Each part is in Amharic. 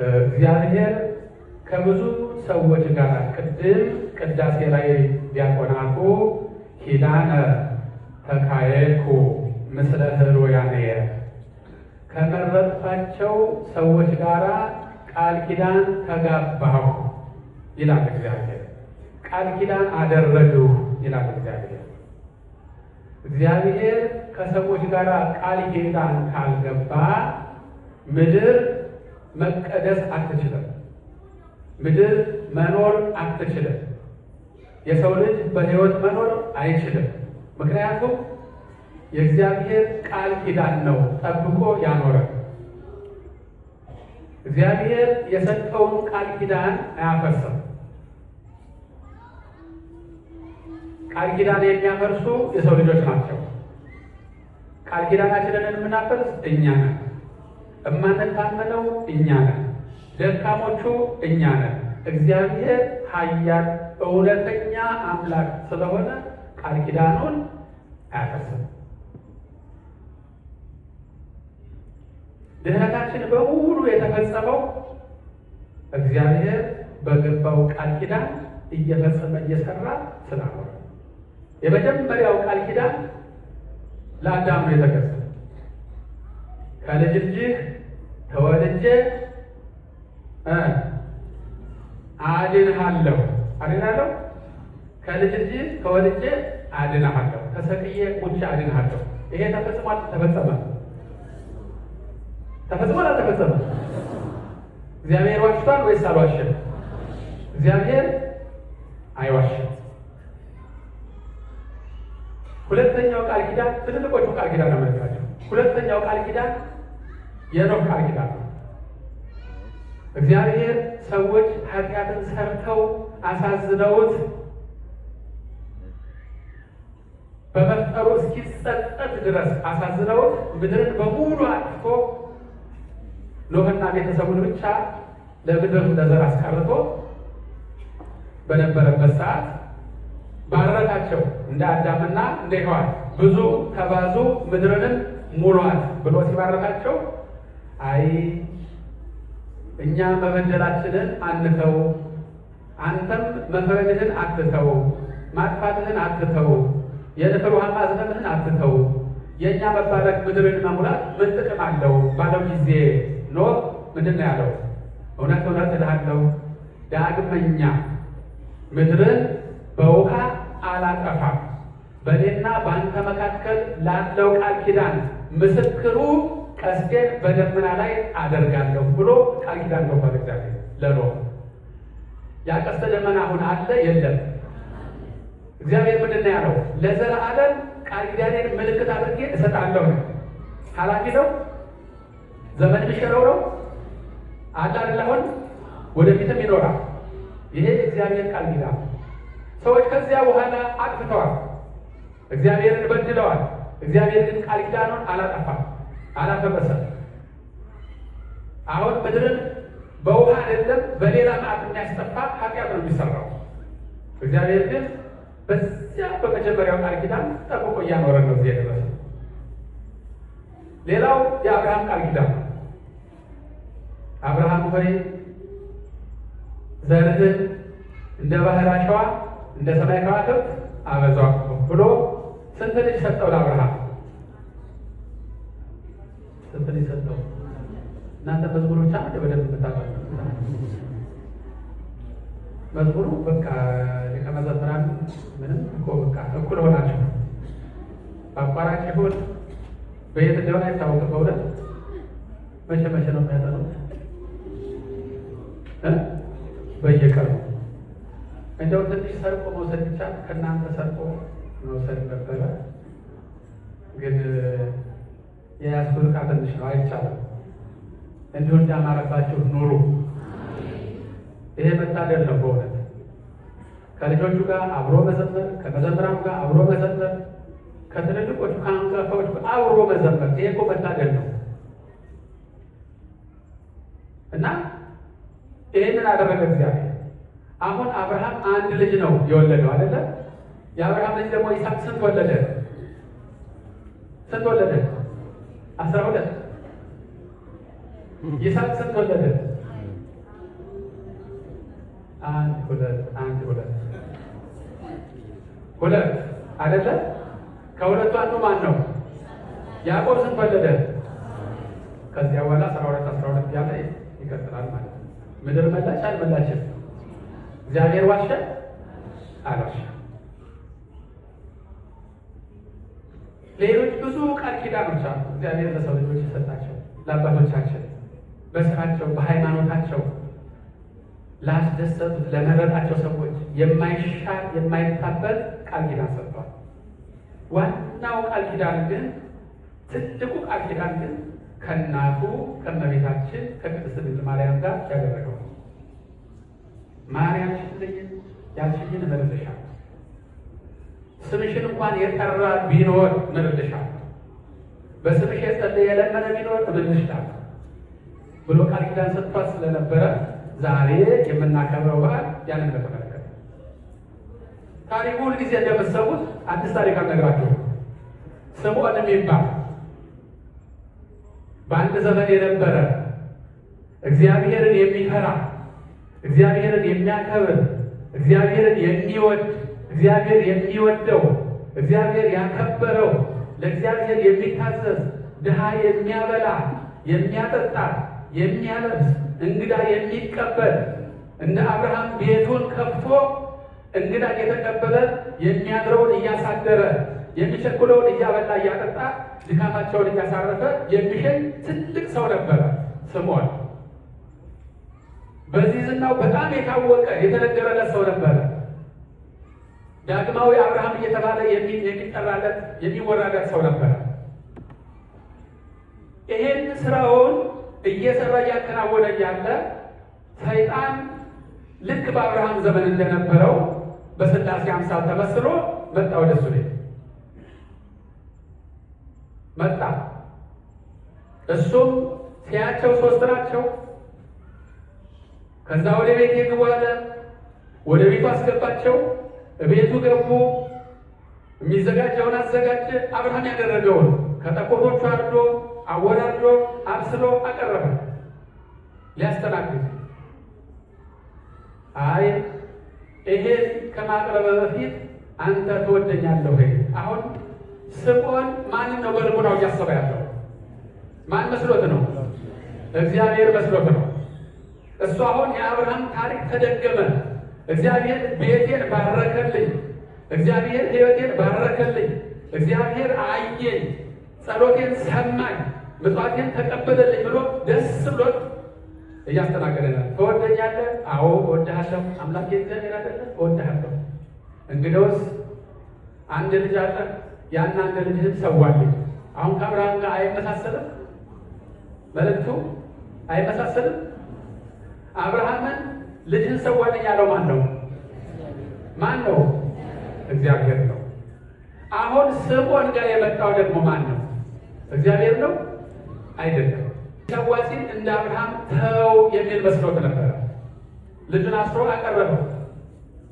እግዚአብሔር ከብዙ ሰዎች ጋር ቅድም ቅዳሴ ላይ ዲያቆናቱ ኪዳነ ተካየድኩ ምስለ ኅሩያንየ ከመረጥኳቸው ሰዎች ጋር ቃል ኪዳን ተጋባሁ ይላል እግዚአብሔር። ቃል ኪዳን አደረግሁ ይላል እግዚአብሔር። እግዚአብሔር ከሰዎች ጋር ቃል ኪዳን ካልገባ ምድር መቀደስ አትችልም። ምድር መኖር አትችልም። የሰው ልጅ በሕይወት መኖር አይችልም። ምክንያቱም የእግዚአብሔር ቃል ኪዳን ነው ጠብቆ ያኖረ። እግዚአብሔር የሰጠውን ቃል ኪዳን አያፈርስም። ቃል ኪዳን የሚያፈርሱ የሰው ልጆች ናቸው። ቃል ኪዳናችንን የምናፈርስ እኛ ነን። እማንታመነው እኛ ነን። ደካሞቹ እኛ ነን። እግዚአብሔር ኃያል እውነተኛ አምላክ ስለሆነ ቃል ኪዳኑን አያፈርስም። ድህነታችን በሙሉ የተፈጸመው እግዚአብሔር በገባው ቃል ኪዳን እየፈጸመ እየሰራ ስላኖረ የመጀመሪያው ቃል ኪዳን ለአዳም ነው የተገዛው። ከልጅ ልጅህ ተወልጄ አድንሃለሁ አድንሃለሁ ከልጅ ልጅህ ተወልጄ አድንሃለሁ፣ ተሰቅዬ ሙቼ አድንሃለሁ። ይሄ ተፈጽሟል። ተፈጸመ። ተፈጽሟል። አልተፈጸመ? እግዚአብሔር ዋሽቷል ወይስ አልዋሸም? እግዚአብሔር አይዋሽም። ሁለተኛው ቃል ኪዳን ትልልቆቹ ቃል ኪዳን አመለካቸው። ሁለተኛው ቃል ኪዳን የኖህ ቃል ኪዳን ነው። እግዚአብሔር ሰዎች ኃጢአትን ሰርተው አሳዝነውት በመፍጠሩ እስኪጸጸት ድረስ አሳዝነውት ምድርን በሙሉ አጥፍቶ ኖህና ቤተሰቡን ብቻ ለምድር ለዘር አስቀርቶ በነበረበት ሰዓት ባረካቸው። እንደ አዳምና እንደ ሔዋን ብዙ ተባዙ ምድርንም ሙሏት ብሎ ሲባረካቸው አይ እኛ መበደላችንን አንተው፣ አንተም መፍረድህን አትተው፣ ማጥፋትህን አትተው፣ የንፍር ውሃ ማዝነብህን አትተው፣ የእኛ መባረክ ምድርን መሙላት ምን ጥቅም አለው ባለው ጊዜ ኖህ ምንድን ነው ያለው? እውነት እውነት እልሃለሁ ዳግመኛ ምድርን በውሃ አላጠፋም፣ በእኔና በአንተ መካከል ላለው ቃል ኪዳን ምስክሩ ቀስቴን በደመና ላይ አደርጋለሁ ብሎ ቃል ኪዳን ገባል እግዚአብሔር ለኖህ። ያ ቀስተ ደመና አሁን አለ የለም? እግዚአብሔር ምንድን ነው ያለው? ለዘላለም ቃል ኪዳኔን ምልክት አድርጌ እሰጣለሁ ነው። ኃላፊ ነው? ዘመን የሚሽረው ነው አለ አይደል? አሁን ወደፊትም ይኖራል። ይሄ እግዚአብሔር ቃል ኪዳን። ሰዎች ከዚያ በኋላ አጥፍተዋል፣ እግዚአብሔርን በድለዋል። እግዚአብሔር ግን ቃል ኪዳኑን አላጠፋም፣ አላፈረሰም። አሁን ምድርን በውሃ አይደለም በሌላ መዓት የሚያስጠፋ ኃጢአት ነው የሚሰራው። እግዚአብሔር ግን በዚያ በመጀመሪያው ቃል ኪዳን ጠብቆ እያኖረን ነው እዚህ የደረሰው። ሌላው የአብርሃም ቃል ኪዳን ነው። አብርሃም ሆይ ዘርህን እንደ ባህር አሸዋ እንደ ሰማይ ከዋክብት አበዛዋለሁ ብሎ ስንት ልጅ ሰጠው ለአብርሃም? ስንት ልጅ ሰጠው? እናንተ መዝሙር ብቻ ነው በደንብ የምታውቁት። መዝሙሩ በቃ ሊቀ መዘምራን ምንም እኮ በቃ እኩል ሆናችሁ በአቋራጭ ይሁን በየት እንደሆነ አይታወቅም። በእውነት መቼ መቼ ነው የሚያጠኑት? በየቀኑ እንደው ትንሽ ሰርቆ መውሰድ ብቻ ከእናንተ ሰርቆ መውሰድ ነበረ፣ ግን የያዝኩት ዕቃ ትንሽ ነው፣ አይቻልም። እንዲሁ እንዳማረባችሁ ኑሩ። ይሄ መታደል ነው በእውነት ከልጆቹ ጋር አብሮ መዘመር፣ ከመዘምራኑ ጋር አብሮ መዘመር፣ ከትልልቆቹ ከአንጋፋዎቹ ጋር አብሮ መዘመር፣ ይሄ እኮ መታደል ነው። እና ይህንን አደረገ እግዚአብሔር። አሁን አብርሃም አንድ ልጅ ነው የወለደው አይደለ? የአብርሃም ልጅ ደግሞ ይስሐቅ ስንት ወለደ? ስንት ወለደ? 12። ይስሐቅ ስንት ወለደ? አንድ ሁለት አንድ ሁለት ሁለት አይደለ? ከሁለቱ አንዱ ማን ነው? ያዕቆብ ስንት ወለደ? ከዚያ በኋላ 12 12 ያለ ይቀጥላል ማለት ነው። ምድር መላች አልመላችም? እግዚአብሔር ዋሸ አልዋሸም? ሌሎች ብዙ ቃል ኪዳኖች አሉ እግዚአብሔር ለሰው ልጆች የሰጣቸው ለአባቶቻችን በስራቸው በሃይማኖታቸው ላስደሰቱት ለመረጣቸው ሰዎች የማይሻር የማይታበል ቃል ኪዳን ሰጥቷል። ዋናው ቃል ኪዳን ግን ትልቁ ቃል ኪዳን ግን ከእናቱ ከእመቤታችን ከቅድስት ድንግል ማርያም ጋር ያደረገው ማርያም ሽልኝ ያልሽኝን እምልልሻለሁ፣ ስምሽን እንኳን የጠራ ቢኖር እምልልሻለሁ፣ በስምሽ የጸለየ የለመነ ቢኖር እምልልሻለሁ ብሎ ቃል ኪዳን ሰጥቷት ስለነበረ ዛሬ የምናከብረው በዓል ያንን በተመለከተ ታሪኩ ሁልጊዜ እንደምትሰሙት አዲስ ታሪክ አልነግራችሁም። ስምዖን የሚባል በአንድ ዘመን የነበረ እግዚአብሔርን የሚፈራ እግዚአብሔርን የሚያከብር እግዚአብሔርን የሚወድ እግዚአብሔር የሚወደው እግዚአብሔር ያከበረው ለእግዚአብሔር የሚታዘዝ ድሃ የሚያበላ የሚያጠጣ የሚያለብስ እንግዳ የሚቀበል እንደ አብርሃም ቤቱን ከፍቶ እንግዳ እየተቀበለ የሚያድረውን እያሳደረ የሚቸኩለውን እያበላ እያጠጣ ድካማቸውን እያሳረፈ የሚሸኝ ትልቅ ሰው ነበረ ስምዖን። በዚህ ዝናው በጣም የታወቀ የተነገረለት ሰው ነበረ። ዳግማዊ አብርሃም እየተባለ የሚጠራለት የሚወራለት ሰው ነበረ። ይሄን ስራውን እየሰራ እያከናወነ እያለ ሰይጣን ልክ በአብርሃም ዘመን እንደነበረው በሥላሴ አምሳል ተመስሎ መጣ። ወደ እሱ ቤት መጣ። እሱም ሲያቸው ሶስት ናቸው። ከዛ ወደ ቤት ግቡ አለ። ወደ ቤቱ አስገባቸው። ቤቱ ገቡ። የሚዘጋጀውን አዘጋጀ። አብርሃም ያደረገውን ከጠቦቶቹ አርዶ አወራርዶ አብስሎ አቀረበ ሊያስተናግድ። አይ ይሄን ከማቅረበ በፊት አንተ ትወደኛለህ ወይ? አሁን ስምዖን ማንን ነው በልቡናው እያሰበ ያለው? ማን መስሎት ነው? እግዚአብሔር መስሎት ነው። እሱ አሁን የአብርሃም ታሪክ ተደገመ። እግዚአብሔር ቤቴን ባረከልኝ፣ እግዚአብሔር ሕይወቴን ባረከልኝ፣ እግዚአብሔር አየኝ፣ ጸሎቴን ሰማኝ፣ ምጽዋቴን ተቀበለልኝ ብሎ ደስ ብሎት እያስተናገደ ነው። ትወደኛለህ? አዎ እወድሃለሁ። አምላኬ እግዚአብሔር አይደለ? እወድሃለሁ። እንግዲያውስ አንድ ልጅ አለ፣ ያን አንድ ልጅህን ሰዋልኝ። አሁን ከአብርሃም ጋር አይመሳሰልም? መልእክቱ አይመሳሰልም? አብርሃምን ልጅህን ሰዋልኝ ያለው ማን ነው? ማን ነው? እግዚአብሔር ነው። አሁን ስምዖን ጋር የመጣው ደግሞ ማን ነው? እግዚአብሔር ነው አይደለም። ሰዋ ሲል እንደ አብርሃም ተው የሚል መስሎት ነበረ። ልጁን አስሮ አቀረበው።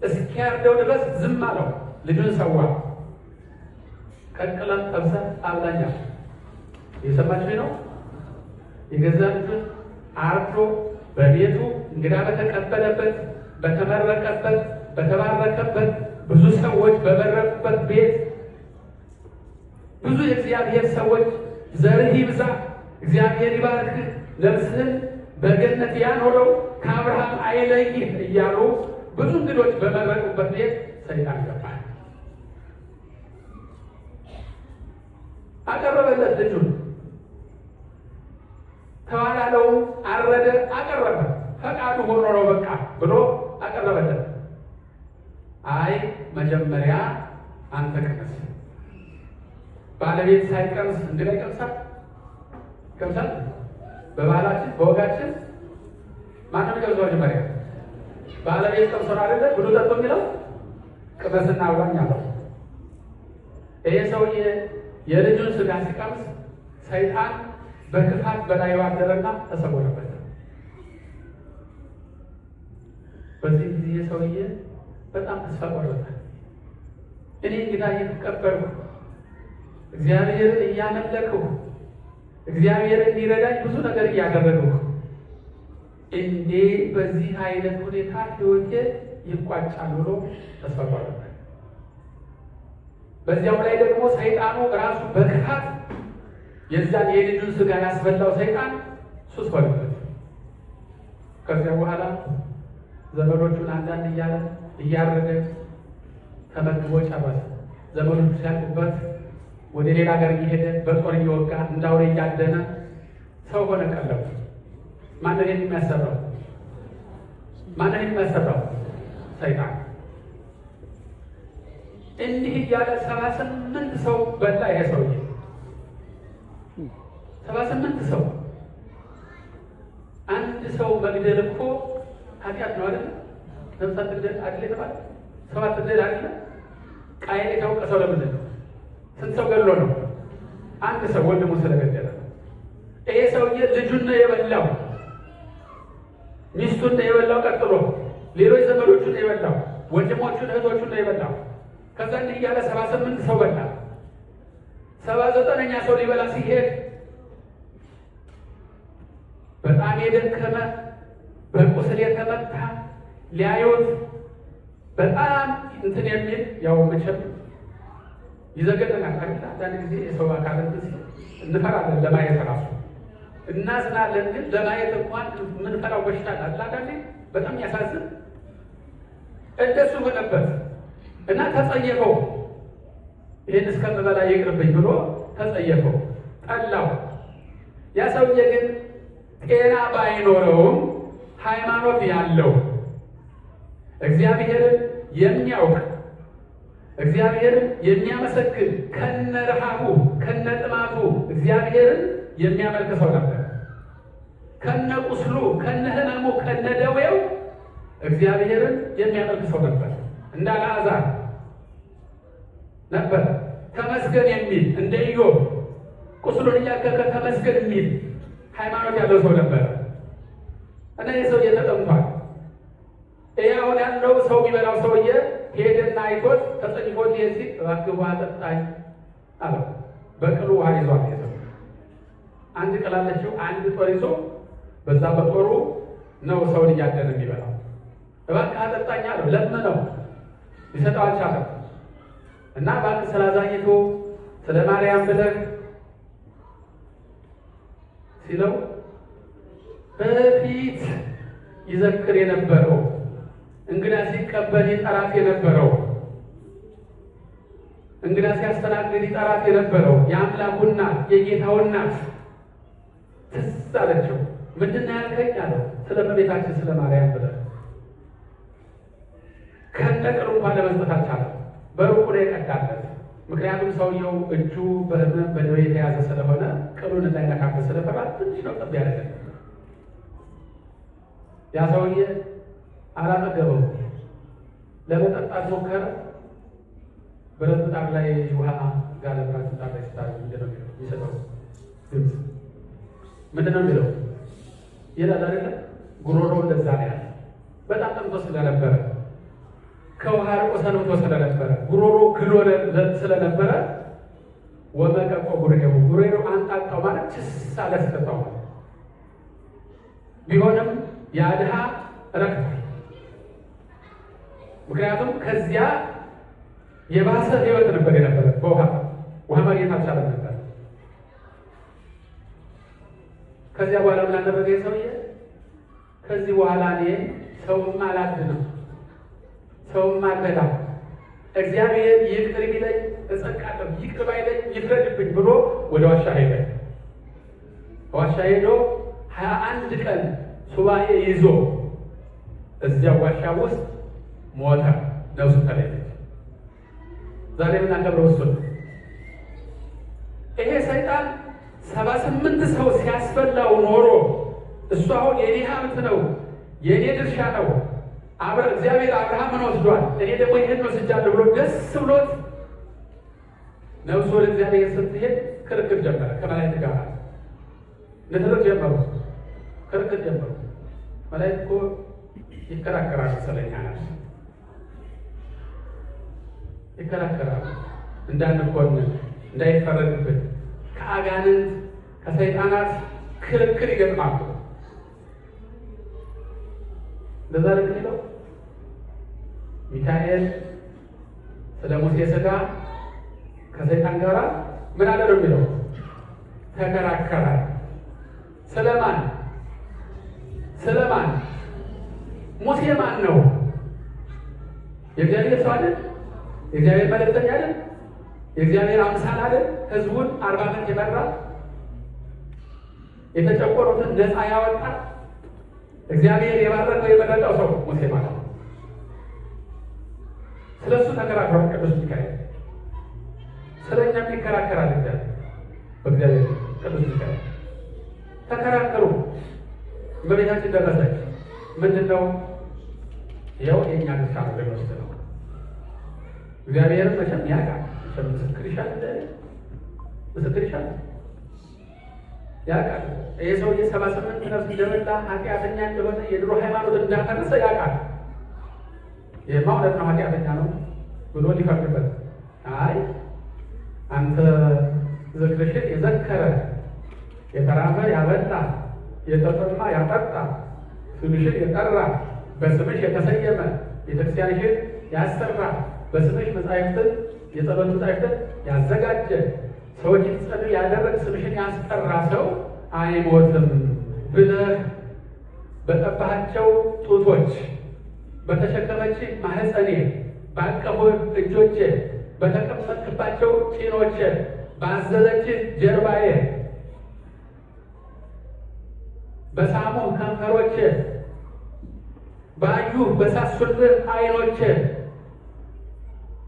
እስኪያርደው ድረስ ዝም አለው። ልጁን ሰዋ። ቀቅለህ ጠብሰህ አብላኛል። የሰማችሁ ነው። የገዛ ልጁን አርዶ በቤቱ እንግዳ በተቀበለበት፣ በተመረቀበት፣ በተባረከበት፣ ብዙ ሰዎች በመረቁበት ቤት ብዙ የእግዚአብሔር ሰዎች ዘርህ ይብዛ፣ እግዚአብሔር ይባርክህ፣ ነፍስህን በገነት ያኖረው፣ ከአብርሃም አይለይህ እያሉ ብዙ እንግዶች በመረቁበት ቤት ሰይጣን ገባ። አቀረበለት ልጁን። ተዋላለው፣ አረደ፣ አቀረበ። ፈቃዱ ሆኖ ነው በቃ ብሎ አቀረበለት። አይ መጀመሪያ አንተ ቅመስ። ባለቤት ሳይቀምስ እንግዳ ይቀምሳል? ይቀምሳል? በባህላችን በወጋችን ማነው የሚቀምሰው? መጀመሪያ ባለቤት ቀምሶ ነው አይደለ ብሎ ጠጡ የሚለው። ቅመስና አብላኝ አለው። ይሄ ሰውዬ የልጁን ስጋ ሲቀምስ ሰይጣን በክፋት በላዩ አደረና ተሰወረበት። በዚህ ጊዜ ሰውዬ በጣም ተስፋ ቆረጠ። እኔ እንግዳ እየተቀበልኩ እግዚአብሔርን እያመለክሁ እግዚአብሔርን እንዲረዳኝ ብዙ ነገር እያደረግሁ እንዴ በዚህ አይነት ሁኔታ ሕይወቴ ይቋጫል ብሎ ተስፋ ቆረጠ። በዚያው ላይ ደግሞ ሰይጣኑ ራሱ በክፋት የዛን የልጁን ስጋ ያስበላው ሰይጣን ሱስ ሆነበት። ከዚያ በኋላ ዘመዶቹን አንዳንድ እያለ እያረደ ተመግቦ ጨረሰ። ዘመዶቹ ሲያልቁበት ወደ ሌላ ሀገር እየሄደ በጦር እየወጋ እንደ አውሬ እያደነ ሰው ሆነ። ቀለቡ ማነው ይሄን የሚያሰራው? ማነው ይሄን የሚያሰራው? ሰይጣን። እንዲህ እያለ 78 ሰው በላ። ይሄ ሰውዬ 78 ሰው። አንድ ሰው መግደል እኮ ኃጢአት ነው አይደል? ነፍስ አትግደል አይደል የተባለ? ሰው አትግደል አይደል? ቃየል የተወቀሰው ለምንድን ነው? ስንት ሰው ገድሎ ነው? አንድ ሰው ወንድሙ ስለገደለ ነው። ይሄ ሰውዬ ልጁን ነው የበላው፣ ሚስቱን ነው የበላው፣ ቀጥሎ ሌሎች ዘመዶቹን ነው የበላው፣ ወንድሞቹን እህቶቹን ነው የበላው። ከዛ እንዲህ እያለ 78 ሰው በላ። 79ኛ ሰው ሊበላ ሲሄድ በጣም የደከመ፣ በቁስል የተመታ፣ ሊያዩት በጣም እንትን የሚል፣ ያው መቼም ይዘገነናል አይደል? አንዳንድ ጊዜ የሰው አካል እንትን ሲል እንፈራለን፣ ለማየት ራሱ እናዝናለን፣ ግን ለማየት እንኳን የምንፈራው በሽታ አለ። አንዳንዴ በጣም ያሳዝን። እንደሱ ሆነበት እና ተጸየፈው። ይህን እስከምበላ ይቅርብኝ ብሎ ተጸየፈው፣ ጠላው። ያ ሰውዬ ግን ጤና ባይኖረውም ሃይማኖት ያለው፣ እግዚአብሔርን የሚያውቅ፣ እግዚአብሔርን የሚያመሰግን፣ ከነ ረሃቡ ከነ ጥማቱ እግዚአብሔርን የሚያመልክ ሰው ነበር። ከነ ቁስሉ፣ ከነ ሕመሙ፣ ከነ ደዌው እግዚአብሔርን የሚያመልክ ሰው ነበር። እንደ አልዓዛር ነበር ተመስገን የሚል፣ እንደ ኢዮብ ቁስሉን እያከከ ተመስገን የሚል ሃይማኖት ያለው ሰው ነበር። እና ይህ ሰውዬ ተጠምቷል። ይህ አሁን ያለው ሰው የሚበላው ሰውዬ ሄደና አይቶት ተጸይፎት ይሄ ሲል እባክህ ውሃ ጠጣኝ አለው። በቅሉ ውሃ ይዟል። ይሄ ሰው አንድ ቅል አለችው፣ አንድ ጦር ይዞ በዛ በጦሩ ነው ሰውን እያደነ የሚበላው። እባክህ አጠጣኝ አለው። ለመነው፣ ሊሰጠው አልቻለም። እና እባክህ ስላዛኝቱ ስለ ማርያም ብለህ ሲለው በፊት ይዘክር የነበረው፣ እንግዳ ሲቀበል ይጠራት የነበረው፣ እንግዳ ሲያስተናግድ ይጠራት የነበረው የአምላኩ እናት፣ የጌታው እናት ትዝ አለችው። ምንድን ነው ያልከኝ አለው። ስለ እመቤታችን ስለ ማርያም ብለህ። ከነቅሉ እንኳን ለመስጠት አልቻለም። በሩቁ ነው የቀዳለት። ምክንያቱም ሰውየው እጁ በህመም በደዌ የተያዘ ስለሆነ ቅሉን እንዳይነካበት ስለፈራ ትንሽ ነው ጠብ ያደረገ። ያ ሰውዬ አላጠገበው። ለመጠጣት ሞከረ። ብረት ምጣድ ላይ ውሃ ጋለ ብረት ምጣድ ላይ ስታደርግ ምንድን ነው የሚለው? የሚሰጠው ድምፅ ምንድን ነው የሚለው ይላል አይደለ? ጉሮሮ እንደዛ ነው ያለ። በጣም ጠምቶ ስለነበረ፣ ከውሃ ርቆ ሰንብቶ ስለነበረ፣ ጉሮሮ ግሎ ስለነበረ ወመቀቆ ጉሬው፣ ጉሬሮ አንጣጣው ማለት ችስ አለ ሲጠጣው ማለት። ቢሆንም ያ ድሃ ረክቷል። ምክንያቱም ከዚያ የባሰ ህይወት ነበር የነበረ። በውሃ ውሃ ማግኘት አልቻለም ነበር። ከዚያ በኋላ ምን አደረገ ሰውዬ? ከዚህ በኋላ እኔ ሰውም አላድንም፣ ሰውም አልበላም፣ እግዚአብሔር ይቅር ቢለኝ እጸድቃለሁ፣ ይቅር ባይለኝ ይፍረድብኝ ብሎ ወደ ዋሻ ሄደ። ዋሻ ሄዶ 21 ቀን ሱባኤ ይዞ እዚያ ዋሻ ውስጥ ሞተ። ነፍሱ ተለየች። ዛሬ የምናከብረው እሱ ነው። ይሄ ሰይጣን 78 ሰው ሲያስበላው ኖሮ እሱ አሁን የኔ ሀብት ነው፣ የኔ ድርሻ ነው፣ እግዚአብሔር አብርሃምን ወስዷል፣ እኔ ደግሞ ይህን ወስጃለሁ ብሎ ደስ ብሎት ነፍሱ ወደ እግዚአብሔር ስትሄድ ክርክር ጀመረ። ከመላእክት ጋር ንትርክ ጀመሩ፣ ክርክር ጀመሩ። መላእክት እኮ ይከራከራሉ፣ ስለኛ ነፍስ ይከራከራሉ፣ እንዳንኮንን፣ እንዳይፈረድብን ከአጋንንት ከሰይጣናት ክርክር ይገጥማሉ። እንደዛ ነው የሚለው ሚካኤል ስለ ሙሴ ሥጋ ከሰይጣን ጋር ምን አለ ነው የሚለው? ተከራከረ። ስለማን? ስለማን? ሙሴ ማን ነው? የእግዚአብሔር ሰው አይደል? የእግዚአብሔር መልእክተኛ አይደል? የእግዚአብሔር አምሳል አይደል? ህዝቡን 40 ዓመት የመራ፣ የተጨቆኑትን ነፃ ያወጣ፣ እግዚአብሔር የባረከው የመረጠው ሰው ሙሴ ማለት ነው። ስለ እሱ ተከራክሯል ቅዱስ ሚካኤል። ስለ እኛም ይከራከራል እግዚአብሔር። በእግዚአብሔር ቅዱስ ሚካኤል ተከራከሩ። እመቤታችን ደረሰች። ምንድን ነው? ይኸው የእኛ ድርሻ ነው፣ ልንወስድ ነው። እግዚአብሔርም መቼም ያውቃል። መቼም ምስክር ይሻል፣ ምስክር ይሻል፣ ያውቃል። ይህ ሰውዬ 78 ነፍስ እንደበላ፣ ኃጢአተኛ እንደሆነ፣ የድሮ ሃይማኖት እንዳፈረሰ ያውቃል። ይህማ እውነት ነው፣ ኃጢአተኛ ነው ብሎ ሊፈርድበት፣ አይ አንተ ዝክርሽን የዘከረ፣ የተራበ ያበላ፣ የተጠማ ያጠጣ፣ ስምሽን የጠራ፣ በስምሽ የተሰየመ፣ ቤተክርስቲያንሽን ያሰራ፣ በስምሽ መጻሕፍትን የጸሎት መጻሕፍትን ያዘጋጀ፣ ሰዎች እንዲጸልዩ ያደረግ፣ ስምሽን ያስጠራ ሰው አይሞትም ብለህ በጠባሃቸው ጡቶች፣ በተሸከመች ማህፀኔ፣ ባቀፉ እጆቼ፣ በተቀመጥክባቸው ጭኖቼ፣ ባዘለች ጀርባዬ፣ በሳሙህ ከንፈሮቼ፣ ባዩህ በሳሱልህ ዓይኖቼ፣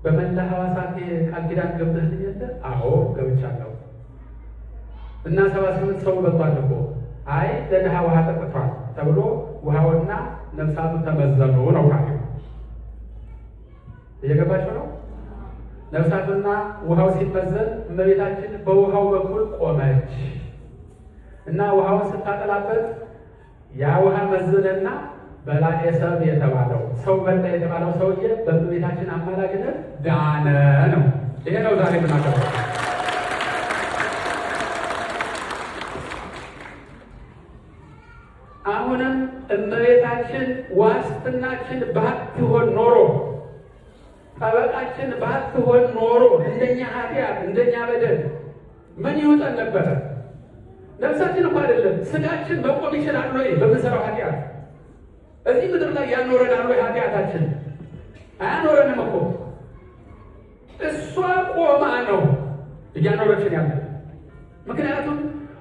በመላ ሕዋሳቴ ቃል ኪዳን ገብተህልኝ የለ? አዎ ገብቻለሁ። እና 78 ሰው በልቷል እኮ። አይ ለድሃ ውሃ ጠጥቷል ተብሎ ውሃውና ነፍሳቱ ተመዘኑ ነው ታሪኩ። እየገባቸው ነው። ነፍሳቱና ውሃው ሲመዘን እመቤታችን በውሃው በኩል ቆመች እና ውሃውን ስታጠላበት ያ ውሃ መዘነና በላዔ ሰብእ የተባለው፣ ሰው በላ የተባለው ሰውዬ በእመቤታችን አማላጅነት ዳነ ነው። ይሄ ነው ዛሬ የምናከብረው። አሁንም እመቤታችን ዋስትናችን ባትሆን ኖሮ፣ ጠበቃችን ባትሆን ኖሮ፣ እንደኛ ኃጢአት እንደኛ በደል ምን ይውጠን ነበረ? ነፍሳችን እኮ አይደለም ስጋችን መቆም ይችላል ወይ? በምንሰራው ኃጢአት እዚህ ምድር ላይ ያኖረናል ወይ? ኃጢአታችን አያኖረንም እኮ። እሷ ቆማ ነው እያኖረችን ያለ። ምክንያቱም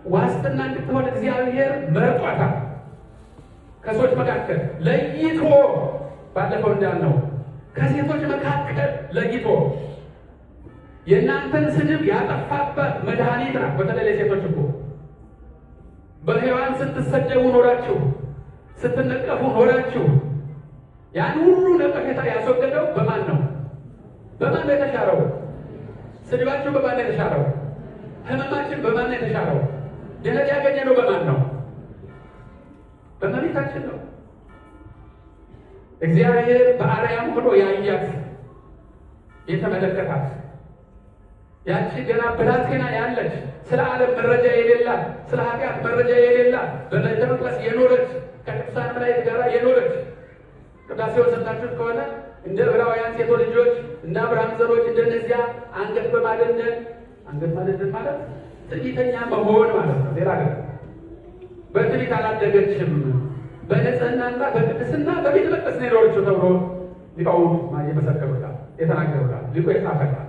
ዋስትና እንድትሆን እግዚአብሔር መርጧታል። ከሰዎች መካከል ለይቶ፣ ባለፈው እንዳልነው ከሴቶች መካከል ለይቶ የእናንተን ስድብ ያጠፋባት መድኃኒት ናት። በተለይ ለሴቶች እኮ በሔዋን ስትሰደቡ ኖራችሁ፣ ስትነቀፉ ኖራችሁ፣ ያን ሁሉ ነቀፌታ ያስወገደው በማን ነው? በማን ነው የተሻረው? ስድባችሁ በማን ነው የተሻረው? ህመማችን በማን ነው የተሻረው? ድነት ያገኘነው በማን ነው? በእመቤታችን ነው። እግዚአብሔር በአርያም ሆኖ ያያት፣ የተመለከታት፣ ያቺ ገና ብላቴና ያለች፣ ስለ ዓለም መረጃ የሌላት፣ ስለ ኃጢአት መረጃ የሌላት፣ በቤተ መቅደስ የኖረች፣ ከቅዱሳን መላእክት ጋር የኖረች፣ ቅዳሴውን ሰምታችሁት ከሆነ እንደ ዕብራውያን ሴቶች ልጆች፣ እንደ አብርሃም ዘሮች እንደነዚያ አንገት በማደንደን፣ አንገት ማደንደን ማለት ትዕቢተኛ መሆን ማለት ነው። ሌላ ነገር በትዕቢት አላደገችም። በንጽህናና በቅድስና በቤተ መቅደስ ነው የኖረችው ተብሎ ሊቃውንቱ የመሰከሩላት፣ የተናገሩላት፣ ሊቁ የጻፈላት፣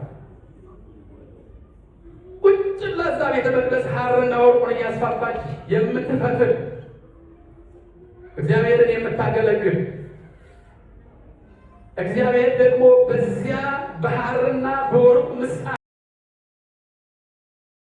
ቁጭ ብላ እዛ ቤተ መቅደስ ሐርና ወርቁን እያስፋፋች የምትፈትል፣ እግዚአብሔርን የምታገለግል፣ እግዚአብሔር ደግሞ በዚያ በሐርና በወርቁ ምሳሌ